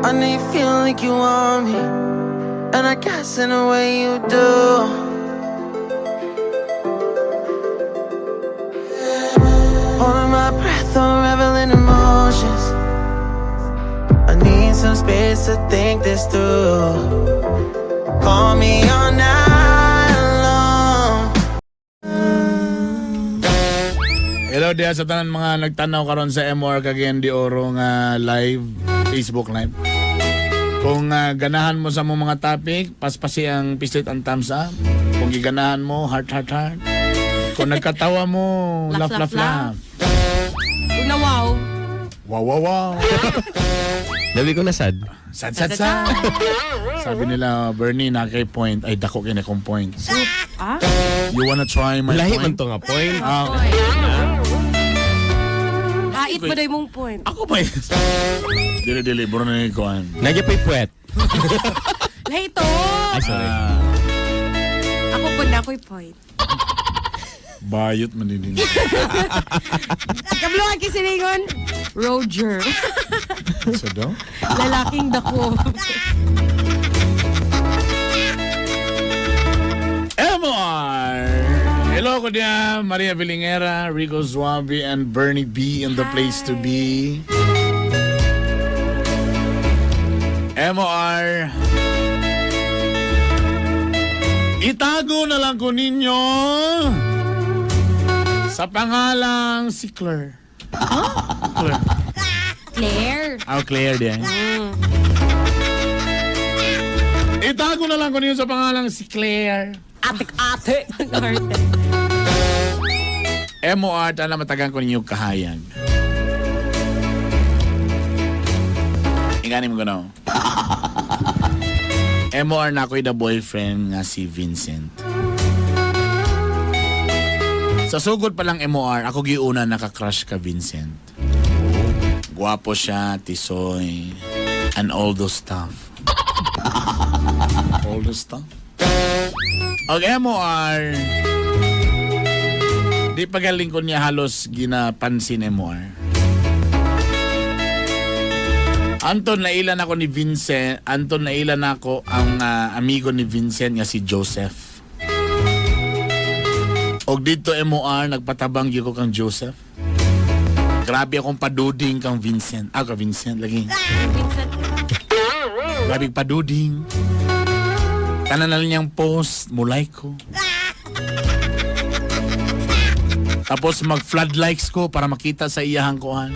I know you feel like you want me, and I guess in a way you do. Holding my breath, unraveling emotions. I need some space to think this through. Call me all night long. Hello diha sa tanan mga nagtanaw karon sa MR Cagayan de Oro nga live, Facebook live. Kung ganahan mo sa mong mga topic, paspasi ang pislit ang thumbs up. Kung giganahan mo, heart, heart, heart. Kung nagkatawa mo, laugh, Laugh, laugh, laugh, laugh. Kung na wow. Wow, wow, wow. Labi ko na sad. Sad, sad, sad. Sabi nila, Bernie, na kay point. Ay, dako kini kong point. Ah? You wanna try my Lahi man point? to nga point. Ah, Hait ba day mong point? ako ba yun? Dili, dili. Buro na yung kuhan. Nagya pa'y puwet. Lahi to! Ay, sorry. Ah, Ako po na ako'y point. Bayot man din. Kabluhan kisilingon. Roger. So daw? Lalaking dako. MR! Hello ko niya, Maria Villingera, Rico Suave, and Bernie B in the place to be. MR! Itago na lang ko ninyo sa pangalang si Claire. Claire. Claire. Ah, Claire din. Itago na lang ko ninyo sa pangalang si Claire. Ate-ate. Arte. MOR, tala matagang ko ninyo kahayag. Ingani mo gano'n. MOR na ako'y the boyfriend nga si Vincent. Sa sugod pa lang MOR, ako giuna naka-crush ka Vincent. Guwapo siya, tisoy, and all those stuff. All those stuff? Og MOR, di pagaling ko niya halos ginapansin MOR. Anton, nailan ako ni Vincent. Anton, nailan ako ang amigo ni Vincent nga si Joseph. Og dito MOR, nagpatabang gyud ko kang Joseph. Grabe akong paduding kang Vincent. Ah, ka Vincent lagi. Vincent. Grabe paduding. Tanan na lang niyang post, mulay ko. Tapos mag-flood likes ko para makita sa iyahang kuan.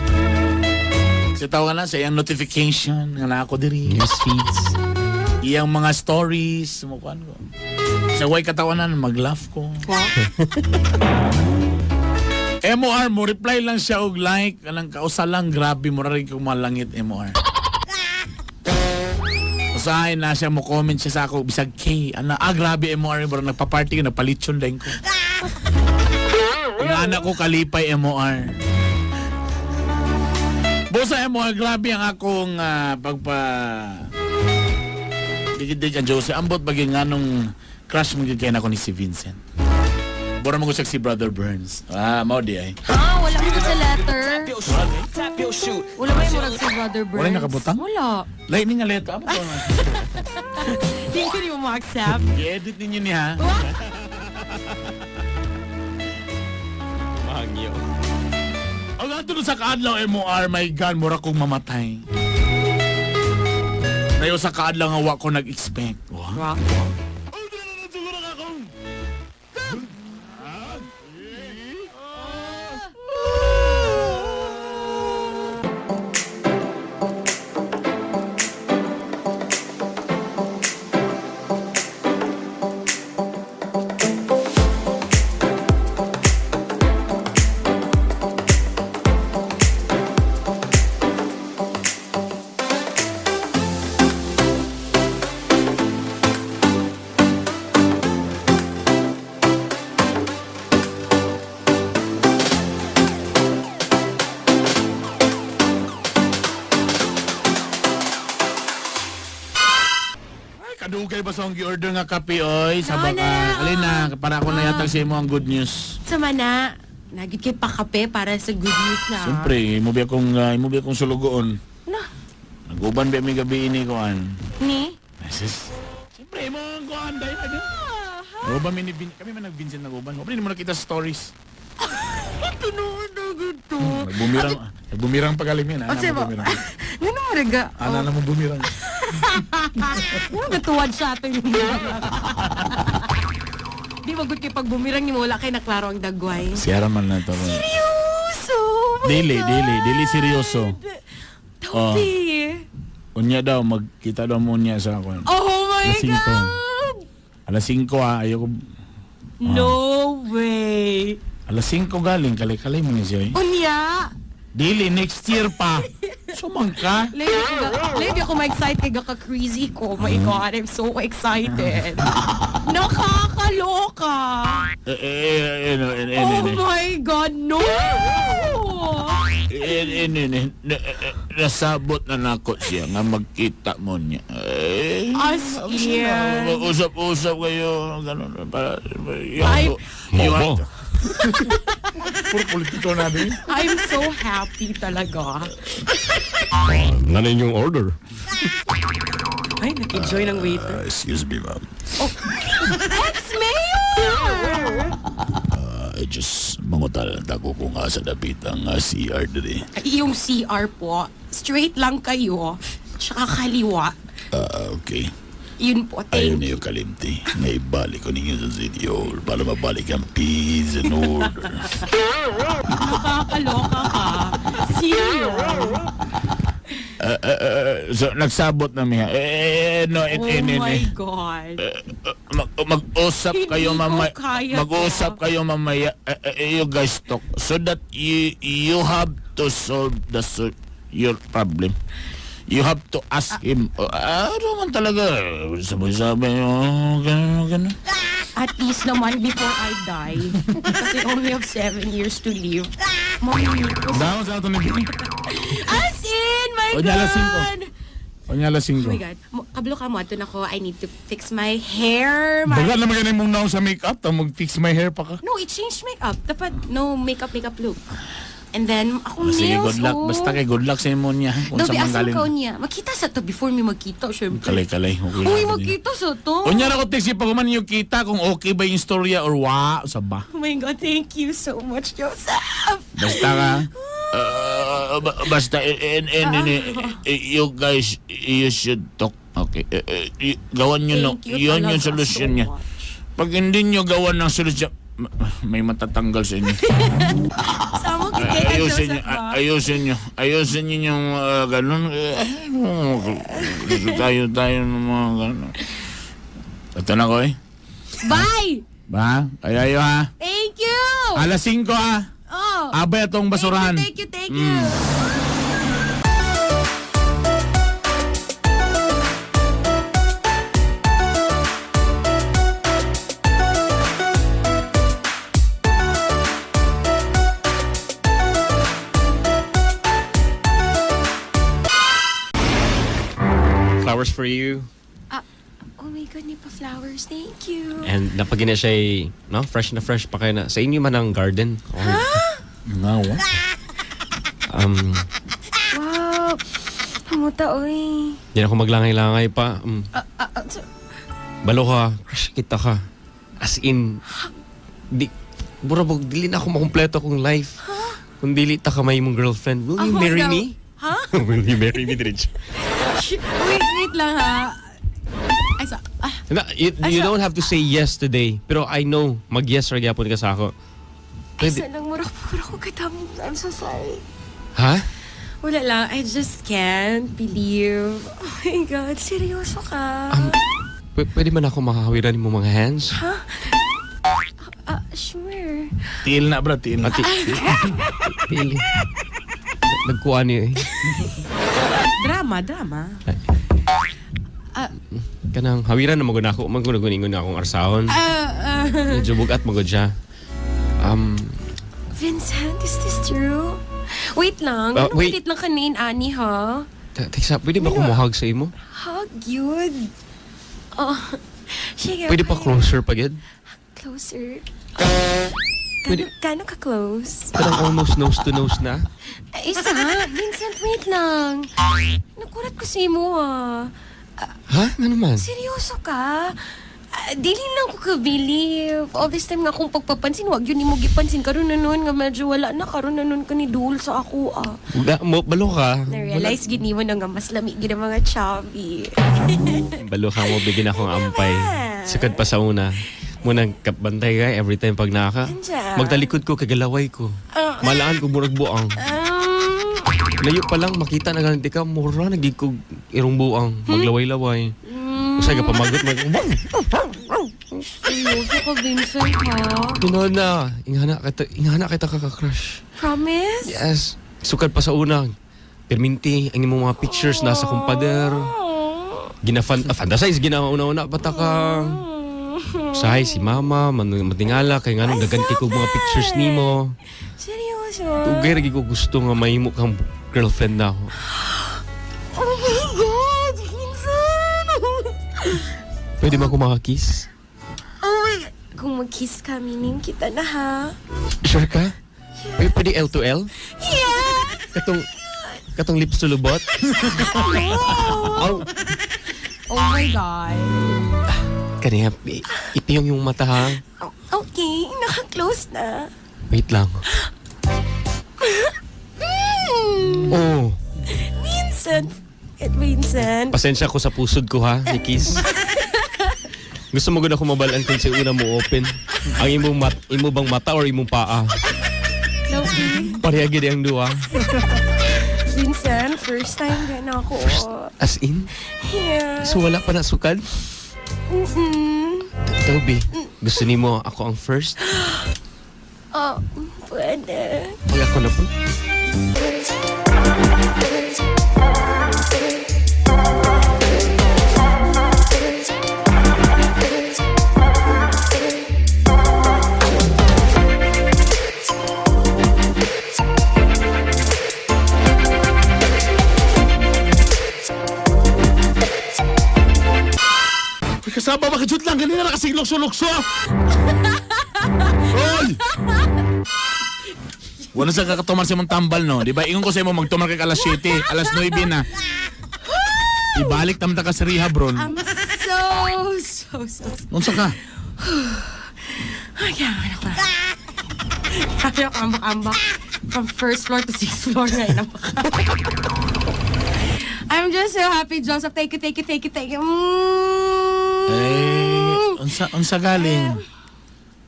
Sa tawag na sa iyang notification nga na ako diri. News feeds. Iyang mga stories, mukuan ko. Sa way katawanan, mag-laugh ko. Wow. MOR mo reply lang siya og like kanang kausa lang grabe mo ra rin kung malangit MOR. Usahay na siya mo comment siya sa ako bisag K ana ah grabe MOR bro nagpa-party ka nagpalitsyon din ko. Ang anak ko kalipay MOR. Bosa MOR grabe ang akong pagpa Digid ang Jose ambot bagay nga nung crush mo gyud kay nako ni si Vincent. Bora mo ko siya si Brother Burns. Ah, mao di ay. Ah, wala ko sa letter. Wala ba yung murag si Brother Burns? Wala yung nakabutang? Wala. Lain ni nga leto. Amo to. Hindi ko rin mo ma-accept. I-edit ninyo niya. Mahangyo. Ang ato sa kaadlaw MOR, my God, mura kong mamatay. Nayo sa kaadlaw nga wa ko nag-expect. Wow. Wow. Ay, kadugay ba sa akong gi-order nga kape, oy? Sa No, baka. na. Alin na, para ako na yatag sa imo ang good news. Sama na. Nagit kay pakape para sa good news na. Siyempre, imo biya akong, imo biya akong sulugoon. Na. Guban ba mi gabi ini kuan? Ni? Sis. Siyempre, mo ang kuan dahil ano. Guban mi ni kami man nag-Vincent naguban. Wala mo nakita sa stories. Tinuod na gito. Nagbumirang, nagbumirang pagalim yan. Ana Ano mo bumirang. Ngano mo raga? Ana na mo bumirang. Ngano gatuwad siya ato yung Di magud kay pag bumirang nimo wala kay naklaro ang dagway. Siyara man na to. Seryoso! Oh my Dili, God! dili, dili seryoso. Don't be. Unya daw, magkita daw mo niya sa kuan. Oh my Alas singko. God! Alas 5 ah, ayoko. No way! Alas 5 galing, kalay-kalay mo ni siya eh. Unya! Dili, next year pa. Sumang ka. Lady ako ma-excite kay gaka-crazy ko. Oh my God, I'm so excited. Nakakaloka! Eh, eh, eh, eh, eh, Oh eh, eh. my God, no! Eh, eh, eh, eh, eh, eh, nasabot na nako siya nga magkita mo niya. Eh, As in. Usap-usap kayo, ganun. Para, you Ay. you Mobo. Puro politiko natin. I'm so happy talaga. Ano yung order? Ay, nag-enjoy ng waiter. Excuse me, ma'am. Ex-mayor! I just mangutal lang ako kung asa dapit ang CR diri. Ay, yung CR po, straight lang kayo, tsaka kaliwa. Ah, okay. Yun po, Ayaw thank niyo kalimti. Naibalik ko ninyo sa City Hall para mabalik ang peace and order. Nakakaloka ka. Serious? So, nagsabot na miya. Eh, no, Oh my God. Mag-usap Hindi kayo ko mamaya. kaya Mag-usap to. kayo mamaya. You guys talk so that you have to solve your problem. You have to ask him. Oh, ano man talaga. Sabay-sabay. Oh, ganun, ganun. At least naman before I die. Kasi I only have 7 years to live. Mami, Dahon sa ato ni as in, my Onya, alas singko. God! Onya, alas Oh my God. Kablo ka mo, ato na ko, I need to fix my hair. My... Baga naman ganun mong naong sa makeup, ta mag-fix my hair pa ka. No, it changed makeup. Dapat no makeup, makeup look. And then, akong Sige, nails, good luck. oh. Basta kay good luck sa imo niya. Kung Daw, sa man asam galing. ka niya. Makita sa to before mi magkita, syempre. Kalay-kalay. Okay Uy, lang. magkita sa to. Unya ra ko text pag human ninyo kita kung okay ba yung istorya or wa sa ba. Oh my God, thank you so much, Joseph. Basta ka. Basta you guys you should talk. Okay. Gawan nyo no. Thank you Yun yung talaga solusyon so niya. much. Pag hindi nyo gawan ng solusyon, may matatanggal sa inyo. Sama kita kay Ayusin nyo, Joseph, ha? ayusin nyo. Ayusin nyo yung ganun. Tayo tayo ng mga ganun. Ito na ko eh. Bye! Ba? Ay, ayo ha. Thank you! Alas 5 ha. Oh. Abay atong basurahan. Thank you, thank you, thank you. Flowers for you. Ah, oh my God, ni pa flowers. Thank you. And napagina siya no? Fresh na fresh pa kayo na. Sa inyo man ang garden. Oh, Nga, wa? Wow. Hamuta, oy. Di na ako maglangay-langay pa. Ah, Balo ka, crush kita ka. As in, di, burabog, dili na ako makumpleto akong life. Kung dili ta ka may imong girlfriend, will you Oh my marry God. me? Ha? Will you marry me, Dridge? Wait, wait lang ha. Ay, so, ah, Na, you Ay, you so- don't have to say yes today. Pero I know, mag-yes ra gyapon ka sa ako. ay, Pwede- sa lang, mura ko kita. I'm so sorry. Ha? Wala lang, I just can't believe. Oh my God, seryoso ka? Pwede man ako makahawiran mo mga hands? Ah, sure. Tiil na, bro. Tiil na. Ati, pili. Nagkuha niyo eh. Drama, drama. Kanang hawiran na maguna ako. Maguna-guningon na akong arsahon. Ah, Medyo bugat magod siya. Vincent, is this true? Wait lang. Ah, Ano wait. wait lang kanin, Ani, ha? Teksa, pwede ba kumuhag sa imo? Hug yun. Oh, sige. Pwede pa okay. closer pa gid? Closer. Pwede- Gano ka close? Parang almost nose to nose na. Ay, isa, Vincent, wait lang. Nakurat ko sa imo, ah. Ha? Ano man? Seryoso ka? Ah, dili lang ko ka-believe. All this time nga akong pagpapansin, wag yun imo gipansin. Karon na nun nga medyo wala na. Karon na nun ka ni Dul sa ako, ah. Mo, balo ka. Na-realize gid nimo na nga mas lami gid ang mga chubby. Balo ka mo, bigyan akong ampay. Sukad pa sa una. Munang kapbantay ka every time pag naka. Anja. Magtalikod ko, kagalaway ko. Malaan ko, murag buang. Layo pa lang, makita na ganti ka, mura, nagig ko irong buang. Maglaway-laway. Usay ka pamagot, mag... Seryoso ka, Vincent, ha? Tinuod na, ingana kita kaka-crush. Promise? Yes. Sukad pa sa una. Perminti, ang imong mga pictures nasa kong pader. Gina fantasize, gina una-una pa ta ka. Usahay si mama, matingala, kay nga nung daganti ko mga pictures nimo. Seryoso? Tugay ra gyud ko gusto nga mahimo kang girlfriend na ako. Oh my God! Vincent! Pwede ba ako makakiss? Oh my God! Kung mag-kiss ka, meaning kita na, ha? Sure ka? Pwede, pwede L to L? Yes! Katong lips to lubot? Oh, Oh my God. kaniya, ipiyong yung mata ha. Oh, okay, naka-close na. Wait lang. Oh, Vincent! At Vincent. pasensya ko sa pusod ko ha, ni Kiss. Gusto mo gud ako mabalaan kung sa una mo open. Ang imong imo bang mata or imong paa? Okay. Pareha gid ang duha. Vincent, first time din ako. As in? Yeah. So wala pa na sukad? Mm-mm. Toby, gusto nimo ako ang first? Oh, pwede. Pag ako na po. Uy, kasama ba kajut lang ganina nakasiglokso-lokso. Oy! Wala sa kakatumar sa imong tambal no, di ba? Ingon ko sa imo magtumar kay alas 7, alas 9 na. Ibalik naman ta ka sa rehab ron. I'm so, so, so, so. Unsa ka? Ay, kaya ako na. Kaya ako ambak-ambak. From first floor to sixth floor ngayon. I'm just so happy, Joseph. Thank you, thank you, thank you, thank you. Eh, unsa galing?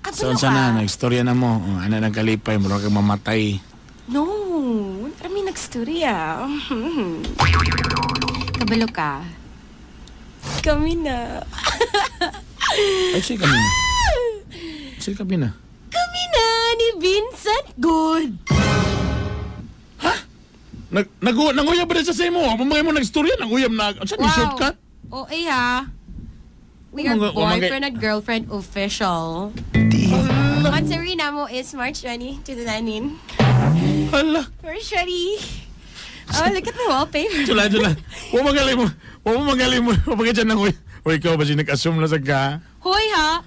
So Kabalo unsa ka? na nagstorya na mo. Oh, ana nagkalipay mura kang mamatay. No, kami nagstorya. Kabalo ka. Kami na. Ay, sige kami na. Sige kami na. Kami na ni Vincent Good. Nag nanguyab ba rin sa imo? Pamagay mo nagstorya, nanguyab na. Unsa ni shortcut? Oo, eh ha. We are boyfriend and girlfriend official. Monthsary namo is March 20, 2019. Hala. March 20. Oh, look at my wallpaper. Chula, chula. Huwag magaling mo. Huwag mo magaling mo. Huwag ka dyan ng uy. Ikaw ba siya nag-assume na sa ka? Hoy ha!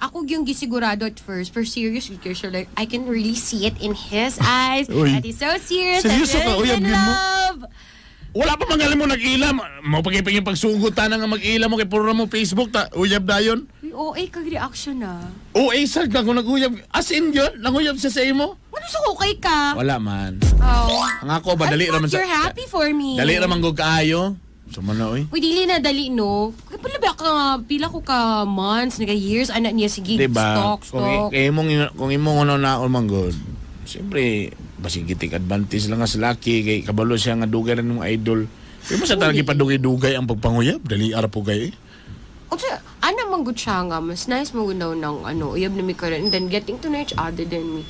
Ako yung gisigurado at first, pero serious with you. So like, I can really see it in his eyes Uy. that he's so serious. Seryoso and ka, he's uyab in yun mo? love. Wala pa magaling mo nag-ilam. Mo pagipig yung pagsugot ta na nga mag-ilam mo kay puro na mo Facebook ta. Uyab dayon. Uy, OA kag reaction ah. O sa ka kung nag-uyab. As in yun, nanguyab siya sa imo. Ano sa okay ka? Wala man. Oh. Ang ako ba dali I raman thought sa you're happy for me. Dali raman go kaayo. Sumana oy. Uy, dili na dali, no? Kaya pala ba ka, pila ko ka months, naga years, anak niya, sige, Diba? stalk, Kung, stalk. imong kung imong ano na man good. Siyempre, basig gitik advantage lang nga sa laki kay kabalo siya nga dugay ra ng idol. Di mo sa talaga ipadugay-dugay ang pagpanguyab, dali ara po kay. Unsa, ana man gud siya nga, mas nice mo gud daw ng ano, uyab na mi karon, and then getting to know each other then me.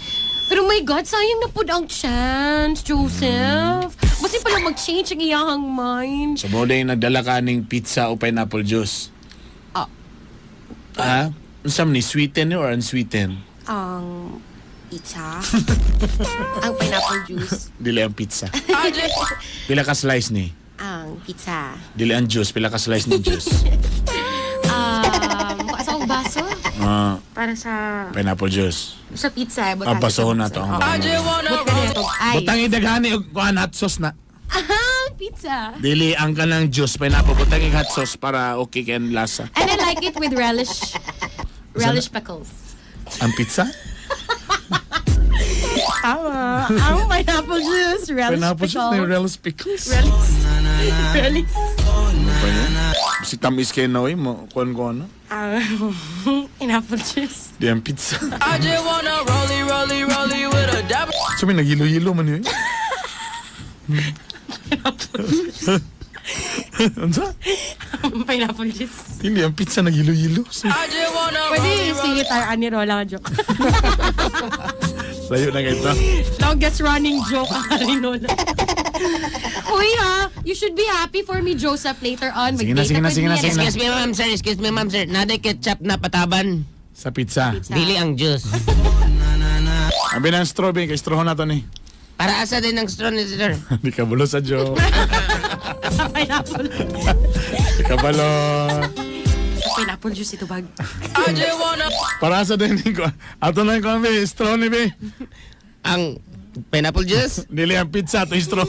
Pero my God, sayang na pud ang chance, Joseph. Basta pala mag-change ang iyahang mind. So mo day nagdala ka ning pizza o pineapple juice. Ah. Ah, unsa man ni sweeten or unsweetened? Ang pizza. Ang pineapple juice. Dili ang pizza. Pila ka slice ni? Ang pizza. Dili ang juice, pila ka slice ni juice. Sa akong baso? Ah, Para sa Pineapple juice. sa pizza. Ah, basohon na to ang But ganito, ice. Butang idaghani og kuan hot sauce na. Ah, pizza. Dili ang kanang juice pineapple, butang ig hot sauce para okay kay ang lasa. And I like it with relish. Relish pickles. Ang pizza? Tama. Ang pineapple juice, relish Pineapple juice pickles. na yung relish pickles. Relish. Relish. Ano ba yun? Si tamis kay Noy mo, kuan ko ano? Ang pineapple juice. Di ang pizza. I just wanna rollie, rollie, rollie with a dab. So may naghilo-hilo man yun. Unsa? Pineapple juice. Hindi ang pizza naghilo-hilo. I just wanna Pwede rollie, sige tayo, ani Rola joke. Layo na kayo ito. Longest running joke ang Arinola. Uy ha, you should be happy for me, Joseph, later on. Sige na, Mag-date sige na, ako sige na, with sige na. me. Excuse me, ma'am, sir. Excuse me, ma'am, sir. Naday ketchup na pataban. Sa pizza. Pizza. Dili ang juice. Abi na ang strawberry, kay straw na to ni. Para asa din ang straw ni sir. Di ka bulo sa joke. Sa pineapple. Di ka balo. Sa pineapple juice ito bag. I just wanna Para sa din ko. Ato na yung kami, straw ni be. Ang pineapple juice? Dili ang pizza, ito yung straw.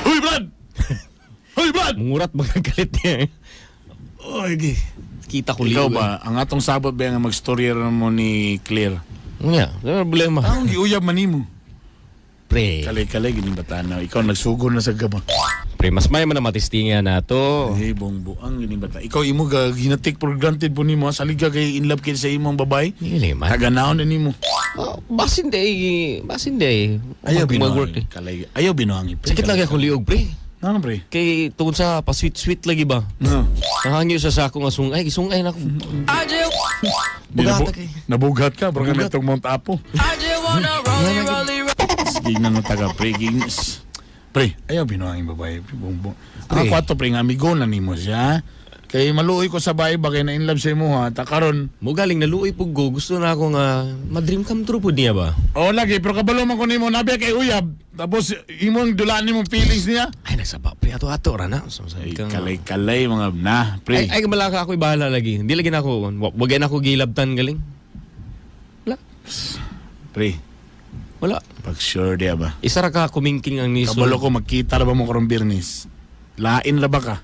Uy, Brad! Uy, Brad! Mungurat magagalit niya. eh. Oy, gi. Kita ko Ikaw liw, eh. ba, ang atong sabot ba nga magstorya mo ni Claire? Nga, wala problema. Ang giuyab man nimo. Pre, Kalay-kalay gining bata na. Ikaw nagsugod na sa gaba. pre, mas may man na matistinga na to. Ay, bongbo ang gining bata. Ikaw imo ga ginatik for granted po nimo. Salig ka kay in love kay sa imong babae. Hindi man. Taganahon na nimo. Oh, basin day, basin day. Ayaw Mag-work binuang. eh. Kalay, ayaw binuang. Pre. Sakit lagi akong liog, pre. Ano, pre? Kay tungkol sa pa-sweet-sweet lagi ba? No. Nahangyo sa sako nga sungay, gisungay na ako. I just Di Bugata kay. Nabugat ka, bro, Nabugat. kanitong Mount Apo. I just wanna rollie, rollie, rollie. Sige na nung taga, pre. Gignis. Pre, ayaw binuang yung babae. Pre, bongbo. Ang Pre. kwato, pre, nga amigo na nimo siya. Kay maluoy ko sa bahay ba kay na in love sa imo ha. Ta karon, Mo galing naluoy pug go, gusto na ako nga ma-dream come true pud niya ba? oh lagi pero kabalo man ko nimo nabi kay uyab. Tapos imong dulaan nimong feelings niya. Ay nagsaba pre ato ato ra na. So, Ay, sabi ka nga. kalay-kalay mga na, pre. Ay, ay kamalaka ako'y bahala lagi. Hindi lagi na ako. Wag na ako gilabtan galing. Wala. Pre, Wala. pag sure di ba? Isa ra ka kumingking ang niso. Kabalo ko magkita ra ba mo karong Biyernes? Lain ra ba ka?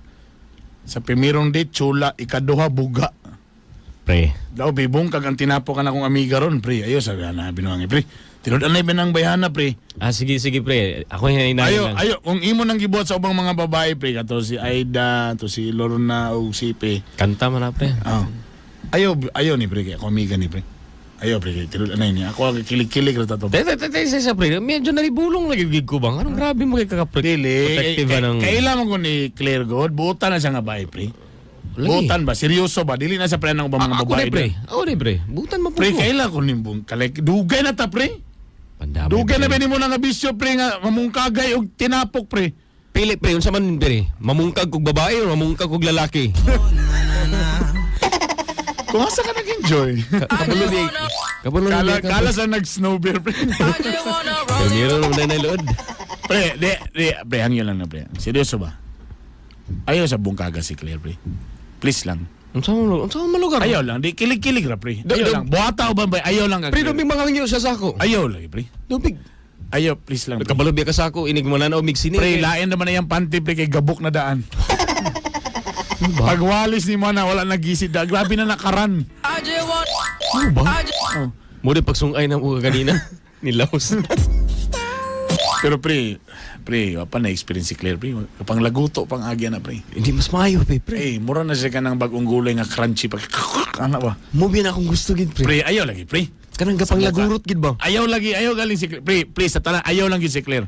Sa primerong date, chula, ikaduha, buga. Pre. Daw, bibong kag ang tinapo ka na kong amiga ron, pre. Ayo, sabi na, binuangi, pre. Tinud-an na ng bayhana, pre. Ah, sige, sige, pre. Ako yung inayin Ayo, lang. ayo, kung imo nang gibuhat sa ubang mga babae, pre, kato si Aida, to si Lorna, o si Pe. Kanta man na, pre. Oh. Ayo, ayo ni pre, kay ako amiga ni pre. Ayo, pre, kay tinud-an na niya. Ako, kilig-kilig ra to. Te, te, te, te, sa pre. Medyo nalibulong lagi gig ko bang? Anong grabe mo kay kakapre? Dili. Protective ba ng... Kailan mo ko ni Claire God, buotan na siya nga bae, pre. Lagi. Buotan ba? Seryoso ba? Dili na sa pre ng ubang mga Ah, ako babae. ni pre. Ako ni pre. Butan mo po Pre, ko. kailan ko nimbong kalay. Dugay na ta, pre. Pandamay, Dugay na pre. ba nimo na nga bisyo, pre, nga mamungkagay og tinapok, pre. Pili, pre. Unsa man, pre. Mamungkag kog babae o mamungkag kog lalaki? Kung asa ka nag-enjoy. Kabalo di. Kabalo Kala, di. kala sa nag-snow bear, pre. I just wanna rollie, Primero naman na load. Pre, di, di, pre, hangyo lang na, pre. Seryoso ba? Ayaw sa bungkaga si Claire, pre. Please lang. Unsa man unsa man malugar? Ayaw lang. Di, kilig-kilig ra, pre. Ayaw lang. Buhata o ba, ayaw lang. ka, Pre, Claire. dubig mga ngyo sa sako. Ayaw lang, pre. Dubig. Ayaw, please lang. Pre, Kabalo biya ka sako inig mo na na umig sini. pre lain naman na yung panty, pre, kay gabok na daan. Pagwalis ni Mana, wala nagisip. Da. Grabe na nakaran. I just want Ano ba? I just Oh. Mo din pagsungay na mo kanina. Nilaos. Pero pre, pre, wa pa na-experience si Claire, pre. Pang laguto, pang agya na, pre. Hindi mas maayo pre, pre. Eh, mura na siya ka ng bagong gulay nga crunchy. Pag, ano ba? Mo biya na akong gusto gid pre. Pre, ayaw lagi, pre. Kanang gapang lagurot gid ba? Ayaw lagi, ayaw galing si Claire. Pre, please, sa tanan, ayaw lang gid si Claire.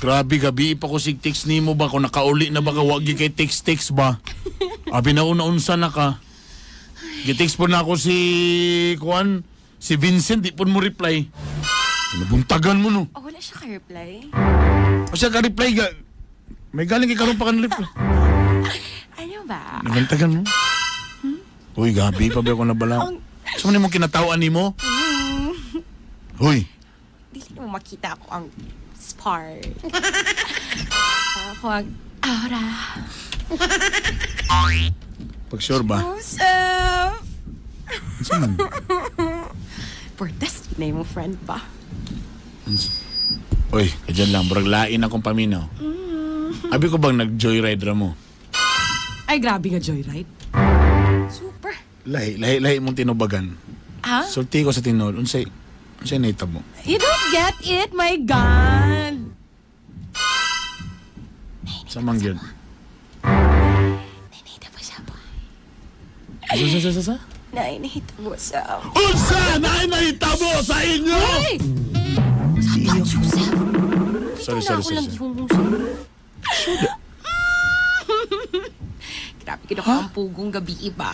Grabe gabi pa ko sig text nimo ba kung nakauli na ba ka wag gyud kay text text ba. Abi na una unsa na ka. Gitext po na ako si kuan si Vincent di po mo reply. Nabuntagan mo no. Oh, wala siya ka-reply. O siya ka reply ga. May galing kay karon pa ka reply. Ano ba? Nabuntagan mo. Uy, gabi pa ba ako nabala. Sa man mo kinatawan nimo? Uy, Dili mo makita ako ang spark. Ako ang aura. pag sure ba? Joseph! Unsa man? Portas, na mo friend ba? Uy, kadyan lang murag lain akong paminaw. Abi ko bang nag-joyride ra mo? Ay, grabe nga joyride. Super. Lahi, lahi, lahi mong tinubagan. Ha? Sulti ko sa tinuod, unsay unsay nahitabo? You don't get it, my God! Sa man gyud. Nainahitabo siya ba? Sa sa sa sa sa? Nainahitabo siya. Unsa na nahitabo sa inyo? Ay! Sapa, Joseph! Sorry, Ito na sorry, ako sorry. lang sorry. gihunghong sa'yo. Grabe, kinakampugong ang pugong gabi iba.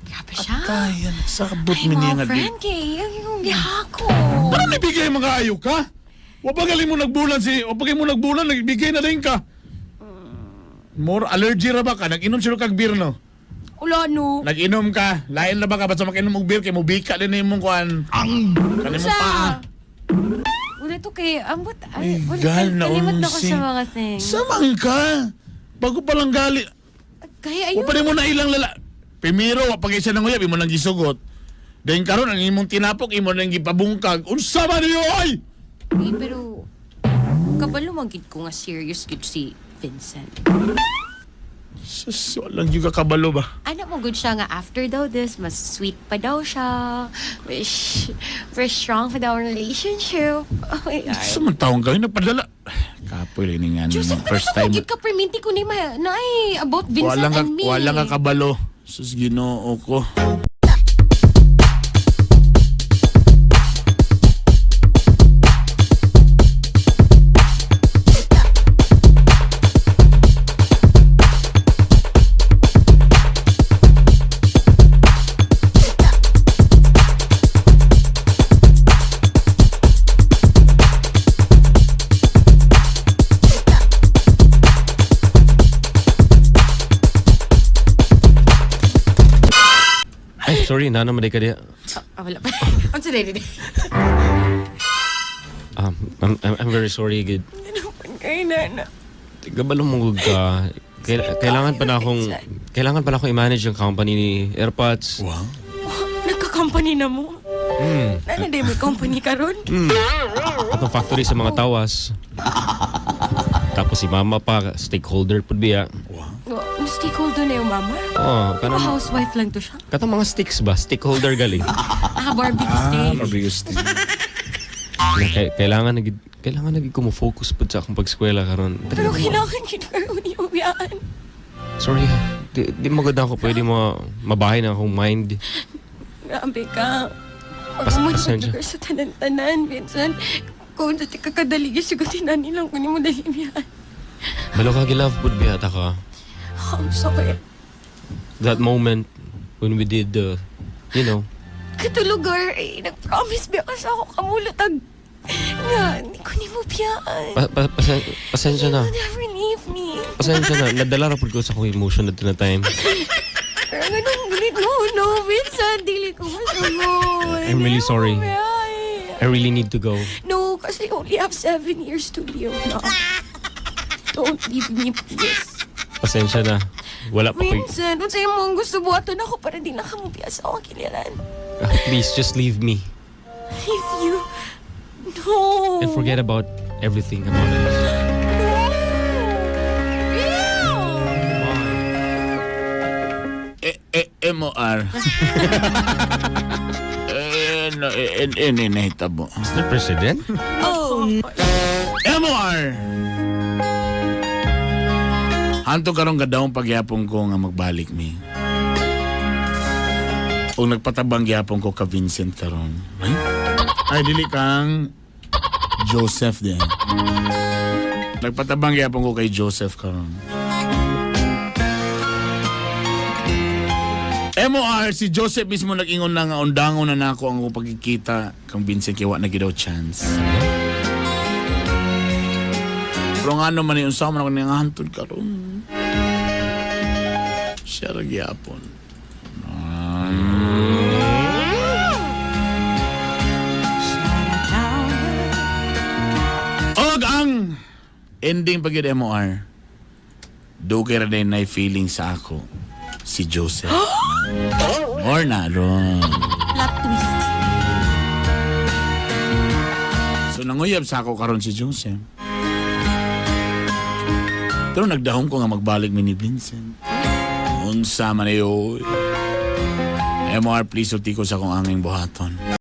Grabe siya. Ay, nagsabot Ay, mi niya mga nga di. friend kay, ang yung gihako. Ano nibigay mga ayo ka? Wa pa galing mo nagbulan si, wa pa galing mo nagbulan, nagbigay na din ka. More allergy ra ba ka? Nag-inom sila kag beer no? Wala no. Nag-inom ka, lain na ba ka basta makinom og beer kay mubika din na imong kuan. Ang kanimo Sa- paa. Wala to kay, ambot, Ay, ay, wala, gal na kalimot na ko unsi. sa mga things. Samang ka? Bago pa lang gali. Kaya Wa ayun. pa rin mo na ilang lala. Primero, wa pa kay siya nanguyab, imo nang gisugot. Then karon ang imong tinapok, imo nang gipabungkag. Unsa man niyo oy? Eh, pero, kabalo man gid ko nga serious gid si Vincent. Sus, walang yung kakabalo ba? Ano mo good siya nga after daw this, mas sweet pa daw siya. Wish, we're strong pa daw ang relationship. Oh my God. Sa man taong gawin, nagpadala. Kapoy rin nga Joseph, first ano time. gid ka perminti ko ni ma na ay, about Vincent Walang ka, and me. walang kakabalo. Sus, ginoo ko. Ay, sorry, nana man di ka diya. Ah, wala pa. Unsa dili dili. I'm very sorry, gid. Ano man kay nana? Gabalo mo gud ka. Kailangan pa na akong kailangan pa na akong i-manage ang company ni Airpods. Wow. Nagka-company na mo. Nana day mo company karon? Atong factory sa mga tawas. Tapos si mama pa, stakeholder pud biya. Wow. Oh, stakeholder na yung mama. Oh, Oh, kanang housewife lang to siya. katong mga sticks ba? Stakeholder galing. Ah, barbecue Ah, steak. mabigos din. Na kailangan na gid kailangan na gid ko mo-focus pud sa akong pagskwela karon. Pero kailangan gid karon iubiyaan. Sorry ha. Di maganda ako pwede mo mabahin ang akong mind. Grabe ka. Pag Pasensya. ka sa tanan-tanan, Vincent. Kung dati ka kadali, siguro nilang kunin mo dali biyan. Balo ka gilove pud biya ta ka. I'm sorry. That moment when we did the you know, Katulugar, eh, nag-promise biya ka sa ako kamulatag. Nga, hindi ko ni mo biyaan. pasensya na. You'll never leave me. Pasensya na. Nadala ra pud ko sa akong emotion at na time. Pero ganun, gulit mo, no, Vincent, dili ko masugod. I'm really sorry. Hindi ko mabiyaan. I really need to go. No, kasi I only have 7 years to live now. Don't leave me, please. Pasensya na. Wala pa ko. Vincent, kung sa'yo mo ang gusto, buhaton ako para di na kamubiya sa akong kiliran. Ah, please just leave me Leave you. No. and forget about everything about us. No. Ew. E, E, M, O, R. Eh, no, E, N, N, N, nahitabo. Mr. President? Oh. M, O, R. Hanto karong gadaong pagyapon ko nga magbalik mi. O nagpatabang gyapon ko ka Vincent karon. Ay, ay dili kang Joseph din. Nagpatabang gyapon ko kay Joseph karon. MOR, si Joseph mismo nag-ingon na nga undangon na nako ang akong pagkikita kang Vincent kay wa na gyud daw chance. Pero nga naman yung unsa man ako nga hantod karon. Siya ra gyapon. Og ang ending pag yun MOR, dugay ra din na feeling sa ako si Joseph. Or na ron. Plot twist. So nanguyab sa ako karon si Joseph. Pero nagdahom ko nga magbalik mi ni Vincent. Unsa man ayo. MR, please sulti ko sa akong anging buhaton.